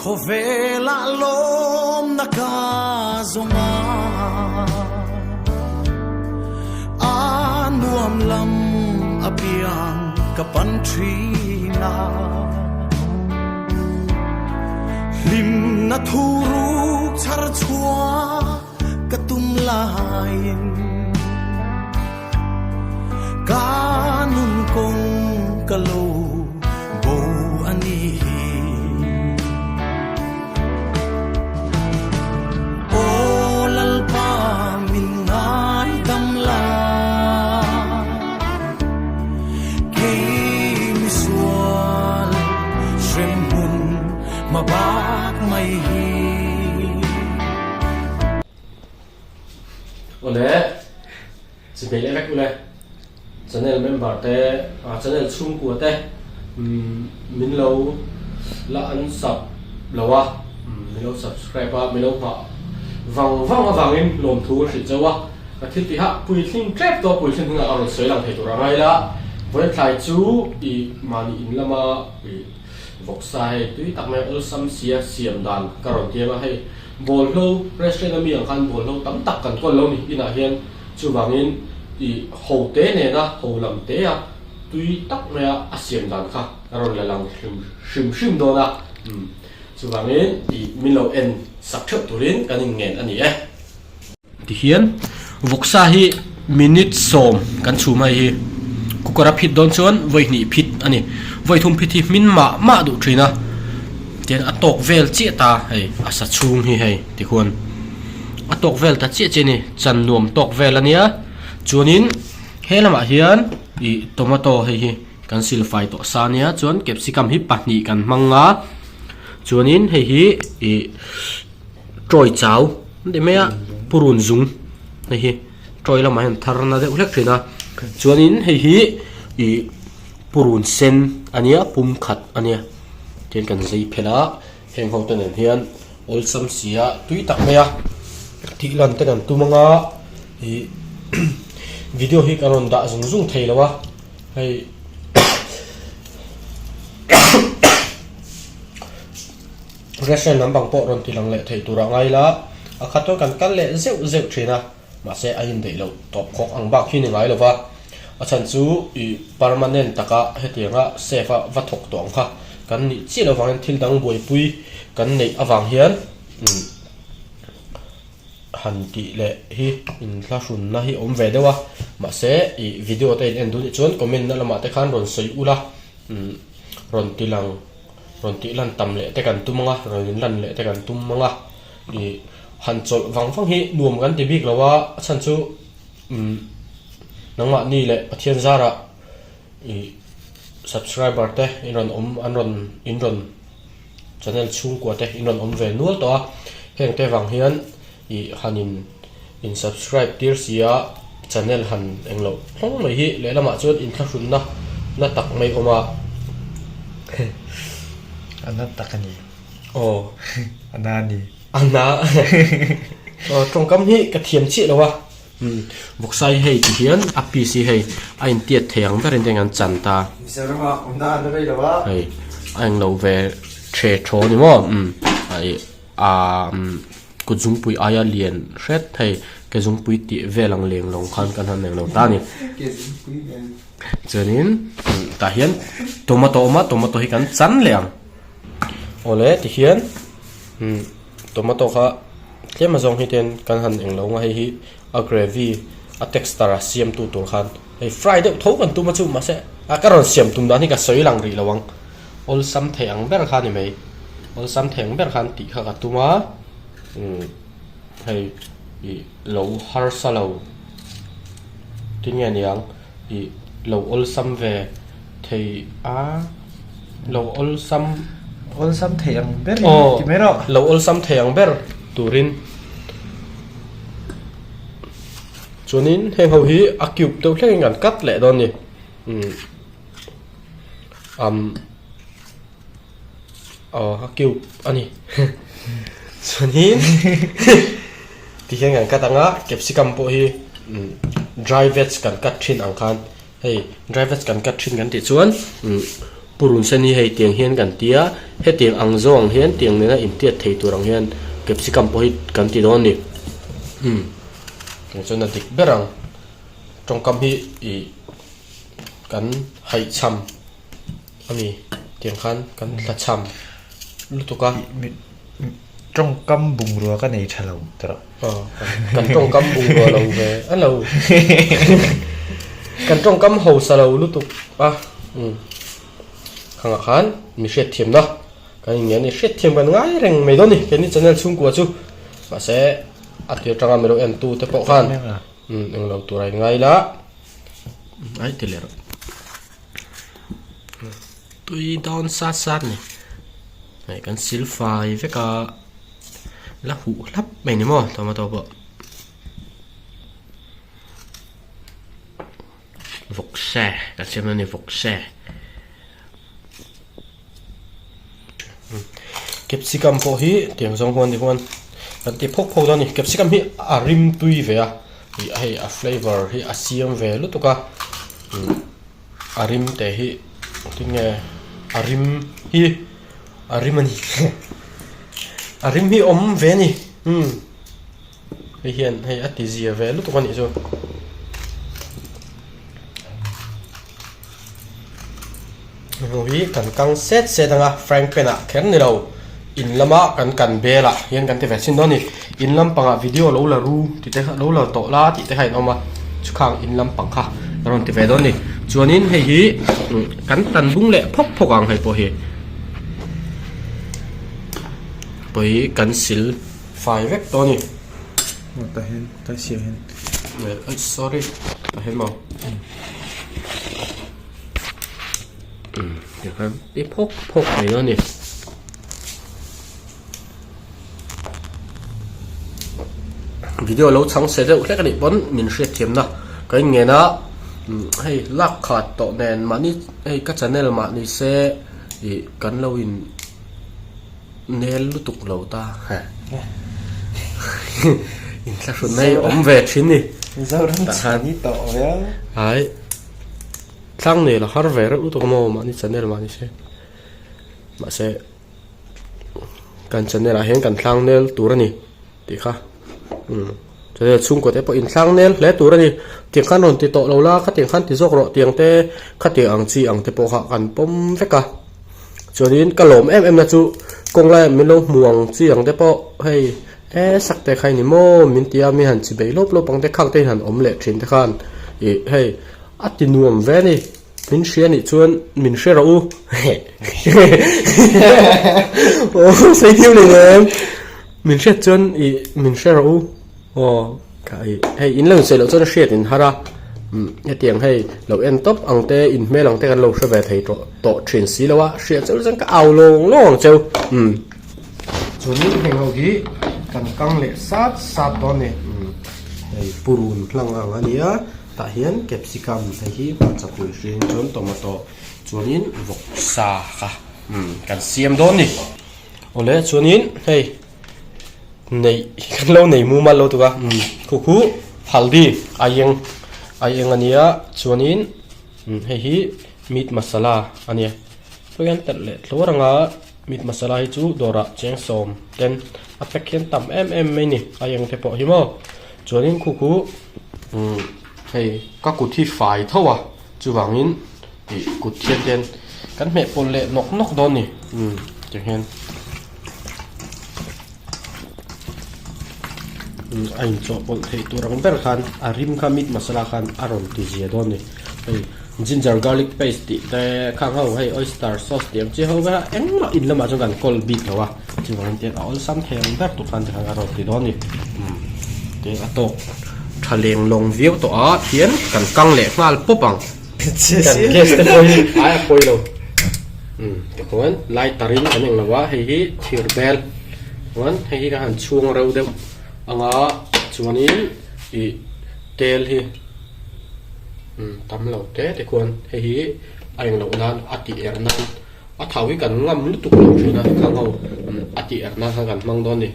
Khawvelah lawmna ka zawng a, a nuam lam apiang ka pan thin a. Hlimna thuruk chhar chhuah ka tum laiin ka nun kawng ka lo bo a ni hi. Aw Lalpa min ngaidam la, kei misual hremhmun hmabak mai hi. Awle, chibei leh vek ule, channel member te, channel chhungkua te min lo la unsub lo a, min lo subscribe a, min lo nghah vang vang avangin lawmthu ka hrilh chauh a, ka thil tihah puitling tep tawh puitling hmingah ka rawn sawi lang thei tur a ngai la, vawitlai chu i mahni in lama i. Vawksa hei tui tak mai awlsam sia siam dan ka rawn tiang a, hei bawlhlo restaurant ami ang khan bawlhlo tam tak kan kawl lo ni inah hian chuvangin i ho te nena ho lam te a tui tak maia a siam dan kha ka rawn la lang hrim hrim hrim dawn a, umm chuvangin i min lo en sak theuh turin kan inngen a ni e. Tihian vawksa hi minute sawm kan chhum a hei hi cooker a phit dawn chuan vawi hnih phit a ni vawi thum phit hi hmin mah mah duh thin a tihian a tawk vel chiah ta hei a sa chhung hi hei tikhuan a tawk vel ta chiah chiah a ni chan nuam tawk vel a nia chuanin he lamah hian ih tomato hei hi kan sil fai tawh sa a nia chuan capsicum hi pahnih kan hmang a chuanin hei hi ih. Tawi chau an ti mai a purun zung hei hi tawi lamah hian thar na deuh hlek thin a chuanin hei hi ih purun sen a nia pum khat a nia tihian kan zei phelh a heng ho te nen hian awlsam si a tui tak mai a tih lan te kan tum anga ih video hi kan rawn dah zung zung thei lo a hei. Restaurant lampang pawh rawn ti lang leh theih turah ngai ila, a khat chuan kan kal leh zeuh zeuh thin a, mahse a indaih loh tawp khawk ang bak hi ni ngai lova, a chhan chu ih permanent taka hetianga safe a va thawk tawh ang kha kan nih chiah loh vangin thil dang buaipui kan neih avang hian umm han tih leh hi inthlahrunna hi awm ve deuh a, mahse ih video te in en duh nih chuan comment na lamah te khan rawn sawi ula umm rawn ti lang. Rawn tih lan tam leh te kan tum ang a, rawn in lan leh te kan tum ang a, ih han chawlh vang vang hi nuam kan ti bik lo a, a chhan chu umm nangmahni leh Pathian zarah ih subscriber te in rawn awm an rawn in rawn channel chhungkua te in rawn awm ve nual tawh a, heng te vang hian ih han in in subscribe tir si a channel han eng loh hlawng mai hi lehlamah chuan inthlahrunna na tak mai awm a. A na tak a ni. Aw. A na a ni. A na. Aw tawngkam hi ka thiam chiah lo a. Umm vawksa hi hei ti hian a piece hi hei a intiat thei ang berin te an chan ta. Mizorama awmna a na rei lo a. Hei a englo ve the thaw ni maw umm a ih a umm kut zungpui aia lian hret hei ke zungpui tih vel ang leng lawng khan kan han englo ta a ni chuanin tah hian tomato a awm a tomato hi kan chan leh ang awle tihian umm tomato kha tlem azawng hi ten kan han englo ang a hei hi a gravy a texture a siam tu tur khan hei fry deuh tho kan tum a chu mahse a ka rawn siam tum dan hi ka sawi lang rih lo ang. Awlsam thei ang ber kha a ni mai. Awlsam thei ang ber khan tih kha ka tum a, umm hei ih lo harsa lo tinge niang ih lo awlsam ve thei a lo awlsam Awlsam thei ang ber in ti mai rawh. Lo awlsam thei ang ber turin chuanin heng ho hi a cube deuh hlek in kan cut leh dawn a ni umm. Um aw a cube a ni chuanin tikhian kan cut ang a capsicum pawh hi umm dry veg kan cut thin ang khan hei dry veg kan cut thin kan tih chuan umm. Purun sen hi hei tiang hian kan ti a, hetiang ang zawng ang hian tiang nena intiat thei tur ang hian capsicum pawh hi kan ti dawn a ni. Umm tiang chuan a dik ber ang. Tawngkam hi ih kan haihchham a ni tiang khan kan hlachham lutuk a. Tawngkam bungrua ka nei tha lo tawh. Aw kan tawngkam bungrua lo ve a lo. Kan tawngkam hausa lo lutuk a umm khangah khan mi hriatthiamna kan in ngen a ni hriatthiam kan ngai reng mai dawn a ni keini channel chhungkua chu mahse a tir atanga mi lo en tu te pawh khan umm englo tur a in ngai la ai ti leh rawh tui dawn sat sat a ni hei kan sil fai vek a la huh hlap mai ni maw tomato pawh. Vawkse kan siam a ni vawkse capsicum pawh hi tiang zawng huan ti huan kan ti phawk phawk dawn a ni capsicum hi a rim tui ve a ih hei a flavour hi a siam ve lutuk a a rim te hi tinge a rim hi a rim a ni a rim hi awm ve a ni umm. Hei hian hei a ti zia ve lutuk a nih chu. Hmu hi kan kang set set anga frying pan ah kher ni lo in lama kan kan bel ah hian kan ti ve chhin dawn a ni. In lampangah video lo la ru tih te kha lo la tawh la tih te kha in awm a chukhang in lampang kha a rawn ti ve dawn a ni. Chuanin hei hi kan tan bung leh phawk phawk ang hei pawh hi pawh hi kan sil. Fai vek tawh a ni. Aw tah hian tah siam hian. Ai sorry tah hian maw. Umm tikhan i phawk phawk mai dawn a ni. Video lo chang se deuh hlek a nih pawn min hriatthiamna ka inngen a hei lak khat tawh nen mahni hei ka channel mahni se ih kan lo in. Nel lutuk lo ta he. Inthlahrun hi awm ve thin ni. Mizoram chhan hi tawh ve a. Ai. Thlang nel a har ve reuh lutuk a maw mahni channel mahni se. Mahse kan channel ah hian kan thlang nel tur a ni tih kha. Umm channel chhungkaw te pawh inthlang nel hle tur a ni. Tiang khan rawn ti tawh lo la khatiang khan ti zawk rawh tiang te khatiang ang chi ang te pawh kha kan pawm vek a. Chuanin ka lawm em em na chu kawng laiah min lo hmu ang chi ang te pawh hei e sak te kha i ni maw min ti a mi han chi bei lawp lawp ang te khang te hi han awm leh thin te khan ih hei a ti nuam ve a ni min hria nih chuan min hre rawh u aw sawi thiam leh em min hriat chuan ih min hre rawh u. Aw ka ih hei in lo insawi loh chuan a hriat in har a umm hetiang hei lo en tawp ang te in hmel ang te kan lo hre ve thei tawh tawh thin si lo a hriat cheu chuan ka au lawng lawng ang cheu umm chuanin heng ho hi kan kang leh sat sat dawn a ni umm hei purun hlang ang a nia tah hian capsicum hei hi hmarcha pui hring chuan tomato chuanin vawksa kha umm kan siam dawn a ni awle chuanin hei. Neih kan lo nei mumal lo tuk a umm khu khu haldi a eng a eng a nia chuanin umm hei hi meat masala a nia pawi hian telh leh thlawr anga meat masala hi chu dawrah cheng sawm ten a pack hian tam em em mai ni a eng te pawh hi maw chuanin khu khu umm hei ka kut hi fai tho a chuvangin ih kut hian te hian kan hmeh pawlh leh nawk nawk dawn a ni umm tiang hian. A inchawhpawlh theih tur ang ber khan a rim kha meat masala khan a rawn ti zia dawn a ni hei ginger garlic paste tih te khang ho hei oyster sauce tih ang chi ho vel a engmah in lamah chuan kan kawl bik lo a chuvangin tiang a awlsam thei ang ber tur khan tikhan a rawn ti dawn a ni umm tin a tawk tha leng lawng viau tawh a hian kan kang leh nghal pawp ang kan gas te pawh hi ai a pawi lo. Umm tichuan lighter in kan eng lo a hei hi thir bel chuan hei hi ka han chhung reuh deuh anga chuanin ih tel hi umm tam lo te tikhuan hei hi a eng loh nan a tih er nan a thau hi kan ngam lutuk lo thin a khang ho umm a tih er nan khan kan hmang dawn a ni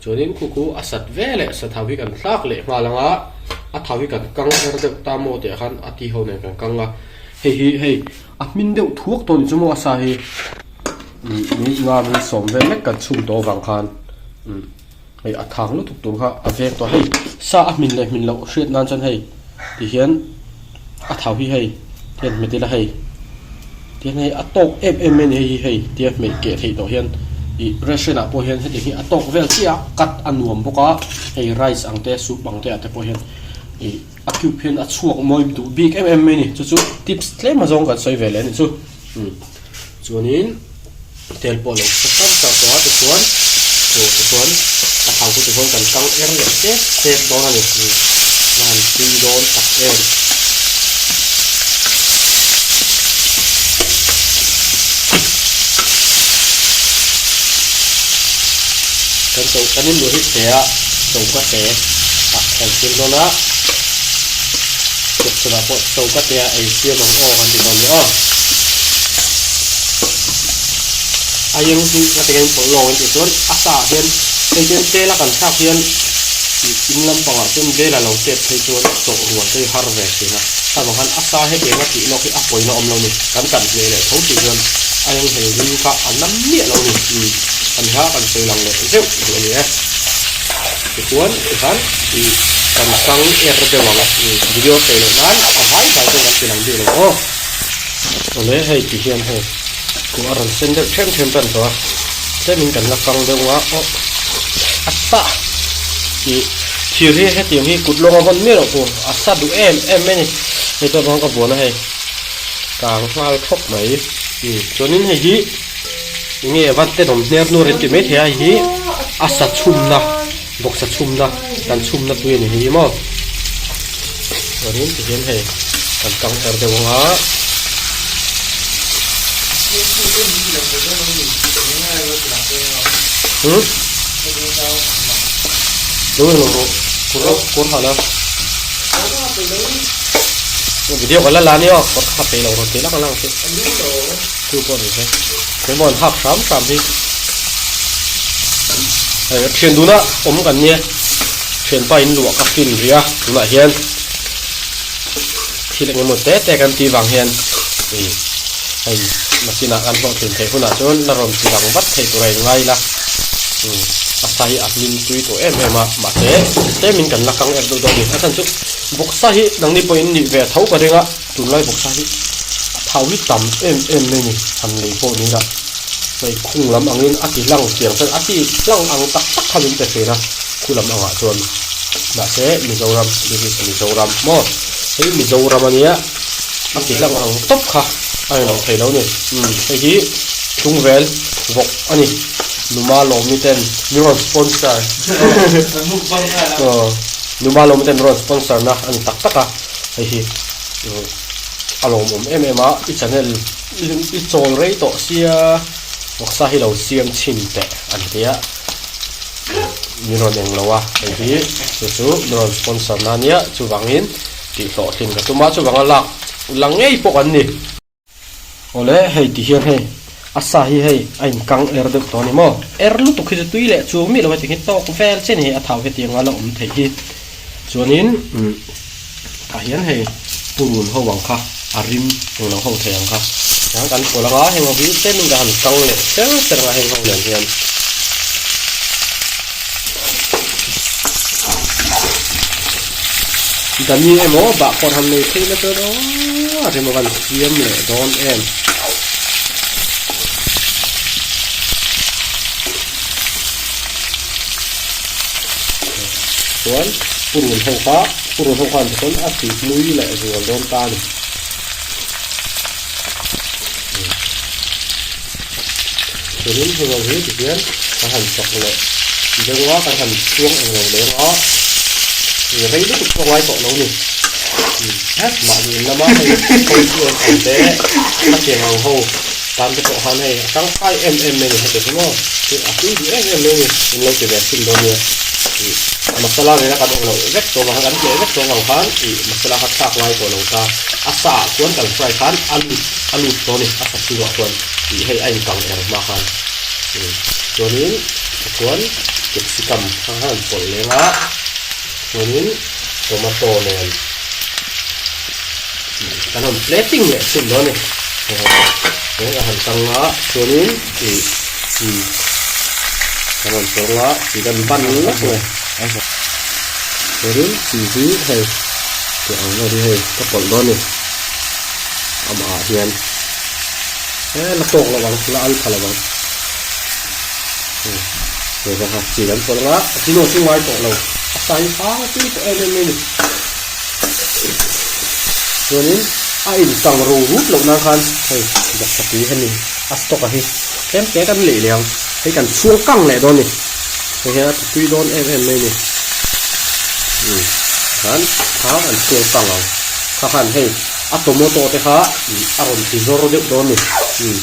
chuanin khu khu a sat ve leh sa thau hi kan thlak leh nghal anga a thau hi kan kang er deuh ta maw tih ah khan a ti ho nen kan kang a. Hei hi hei a hmin deuh thuak tawh ni chu maw a sa hi umm minute nga minute sawm vel lek kan chhum tawh avang khan umm hei a thang lutuk tur kha a veng tawh hei sa a hmin leh hmin loh hriat nan chuan hei ti hian a thau hi hei tihian hmet ila hei tihian hei a tawk em em mai a ni hei hi hei tia hmeh keh theih tawh hian ih restaurant ah pawh hian hetiang hi a tawk vel chiah a cut a nuam bawk a hei rice ang te soup ang te ah te pawh hian ih a cube hian a chhuak mawi duh bik em em mai a ni chu chu tips tlem azawng kan sawi ve leh a ni chu umm chuanin tel pawh a lo sa char char tawh a tichuan aw tichuan a thau chu tichuan kan kang er leh sek sek dawn a ni umm a han tui dawn tak em. Kan cho kan inluah hi chhe a choka te ah kan siam dawn a tukchhun ah pawh choka te ah ei siam ang aw kan ti dawn nia aw a eng chu ka ti hian pawlh lawng an tih chuan a sa ah hian hei chuan tel a kan thlak hian ih in lampang ah chuan bel a lo tep phei chuan chawh rual te hi har ve thin a hei vang khan a sa hetiang a tih lawk hi a pawina awm lo ni kan kan hneh leh tho tih chuan a eng hel ring kha a nam miah lo ni umm a ni kha kan sawi lang leh zeuh duh a ni e. Tichuan tikhan ih kan kang er deuh ang video sawi loh nan a vai vai chuan kan ti lang bik lo aw. Awle hei ti hian hei kuh a rawn sen deuh them them tan tawh a tlemin kan la kang deuh a aw a sa ih thir hi hetiang hi kut lawng a vawn miah loh tur a sa duh em em mai a ni hei chuan bang ka vuan a hei kang nghal thawk mai chuanin hei hi. Enge a van tenawm hner nur in ti mai thei a hei hi a sa chhumna bawksa chhumna kan chhumna tui a ni hei hi maw chuanin tihian hei kan kang er deuh ang a. Hmm lo eng lo rawh kawr kawr ha la video ka la la ania kawr kha pe lo rawn ti lang lang chu. Chu pawh ni se he maw an hak hram hram hi hei thian duna awm kan nia thianpa in luah ka fin rih a tunah hian thil eng emaw te te kan tih vang hian ih hei nakinah kan hlawhtlin theih hunah chuan la rawn ti lang vat thei tur a in ngai ila umm a sa hi a hlim tui tawh em em a mahse tlemin kan la kang er deuh dawn a ni a chhan chu bawksa hi nangni pawhin nih ve tho ka ring a. Tunlai bawksa hi a thau hi tam em em mai ni han lei pawh ni ila hei khung lam angin a ti hlang chiang chuan a ti hlang ang tak tak kha min pe thin a khu lam angah chuan mahse Mizoram this is Mizoram maw hei Mizoram ania a ti hlang ang tawp kha a ni lo thei lo ni umm hei hi tlungvel vawk a ni numa lawmi ten min rawn sponsor aw numa lawmi ten min rawn sponsor na a ni tak tak a. Hei hi a lawmawm em em a, i channel i chawl rei tawh sia vawksa hi lo siam chhin teh an ti a, min rawn eng lo a, hei hi chu chu min rawn sponsor na ania chuvangin tih hlawhtlin ka tum a, chuvanga lak la ngei pawh kan ni. Awle hei ti hian hei a sa hi hei a in kang er deuh tawh a ni maw er lutuk hi chu tui leh chuang miah lo hetiang hi tawk vel che ni a thau hetiang a la awm theih hi chuanin umm tah hian hei purun ho ang kha a rim englo ho thei ang kha tiang kan pawlh anga heng ho hi tlemin ka han kang leh ser ser anga heng ho nen hian. Dani emaw bahkhawr han nei phei la chuan aw a rem a van siam leh dawn em. Chuan purun ho kha purun ho khan chuan a ti hmui leh zual dawn ta a ni. Chuanin hei ho hi tihian kan han chawk leh deuh a, kan han chhuang eng lo leng a, ih rei lutuk pawh ngai tawh lo ni. Mahni in lama hei ho chu en ang te a tiang ang ho tan te pawh khan hei a tangkai em em mai a ni heti chu maw a tui duh em em mai a ni in lo ti ve thin dawn nia. Ih masala nena kan awm loh vek tawh vang khan kan hneh vek tawh vang khan ih masala kha thlak ngai tawh lo ta a sa ah chuan kan fry khan a lut a lut tawh a ni a sa chhungah chuan. Tih hei a inkang er hma khan chuanin tichuan capsicum kha khan pawlh leng a chuanin tomato nen. Kan rawn plating leh chhin dawn a ni. He a han tang a chuanin ih chi kan rawn tawng a chi kan ban lawk mai. Chuanin chi hi hei tih ang vel hi hei ka pawlh dawn a ni. Amah ah hian he la tawk lo ang la al pha lo ang. Hei kha chi kan pawlh ang a chi nawh chu ngai tawh lo a sai hang tui tawh em em mai a ni. Chuanin a inkang ro rut loh nan khan hei bawksa tui hemi a stock a hi tlem te kan lei leh ang hei kan chhung kang leh dawn a ni hei hian a ti tui dawn em em mai a ni umm khan kha an chhung kang ang kha khan hei a tomato te kha a rawn ti zawr deuh dawn a ni umm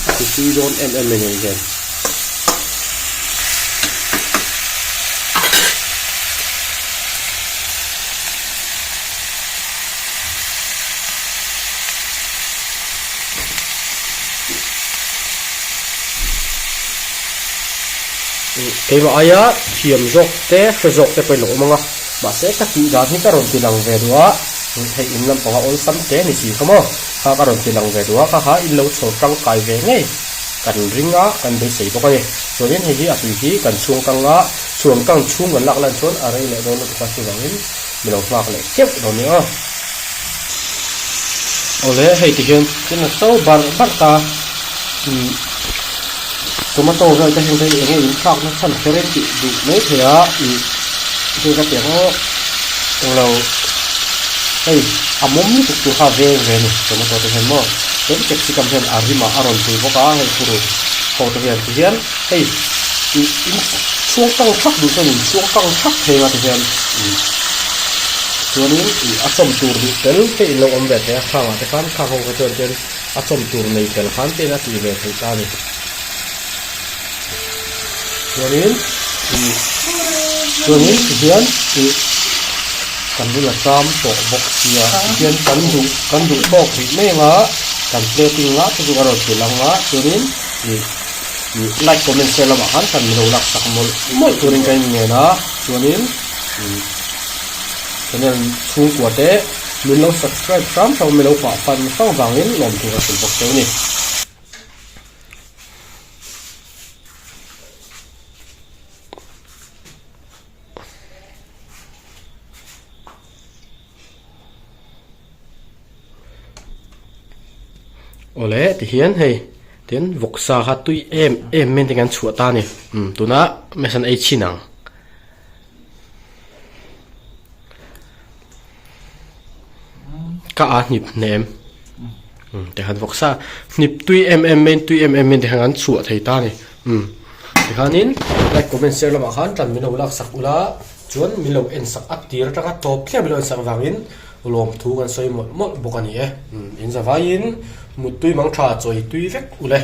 a ti tui dawn em em mai a ni hei hian. Keimah aia thiam zawk te hre zawk te pawhin a awm ang a, mahse ka tih dan hi ka rawn ti lang ve duh a, hei in lampanga awlsam te ni si kha maw, kha ka rawn ti lang ve duh a, kha kha in lo chhawr tangkai ve ngei kan ring a, kan beisei bawk a ni. Chuanin hei hi a tui hi kan chhung kang a. Chhuan kang chhung kan lak lan chuan a rei leh dawn lutuk a, chuvangin mi lo nghak leh keuh dawn nia aw. Awle hei ti hian tin a so barh barh ta umm tomato vel te heng te hi enge in thlak na chhan kher in tih duh mai thei a ih hei ka ti ang aw englo hei a mawm lutuk tur kha a veng ve a ni tomato te hian maw chuan capsicum hian a rimah a rawn pui bawk a hei puru ho te hian ti hian. Hei ih in chhuang kang thak duh chuan in chhuang kang thak thei anga tihian ih chuanin ih a chawm tur duh tel te in lo awm ve thei a khangah te khan khang ho kha chuan chuan a chawm tur nei tel khan te in a tih ve theih ta a ni chuanin ih chuanin tihian ih kan bula cham tawh bawk sia tihian kan duh kan duh tawk rih mai anga kan plating ngah te chu ka rawn hrilh ang a chuanin ih. Ih like comment share lamah khan kan lo lak sak mawlh mawlh turin ka inngen a chuanin ih channel chhungkua te min lo subscribe hram hram min lo pah fan hrang vangin lawmthu ka hrilh bawk cheu a ni. Awle tihian hei tin vawksa kha tui em em mai tin kan chhuah ta a ni umm tunah mesa an ei chhin ang. Ka a hnip hnem umm tikhan vawksa hnip tui em em mai tui em em mai tikhan kan chhuah thei ta a ni umm tikhanin like comment share lamah khan tan min lo lak sak ula. Chuan min lo en sak a tir atanga tawp thleng min lo en sak vangin lawmthu kan sawi mawlh mawlh bawk a ni e. In zavaiin muttui mang tha chawi tui vek u le.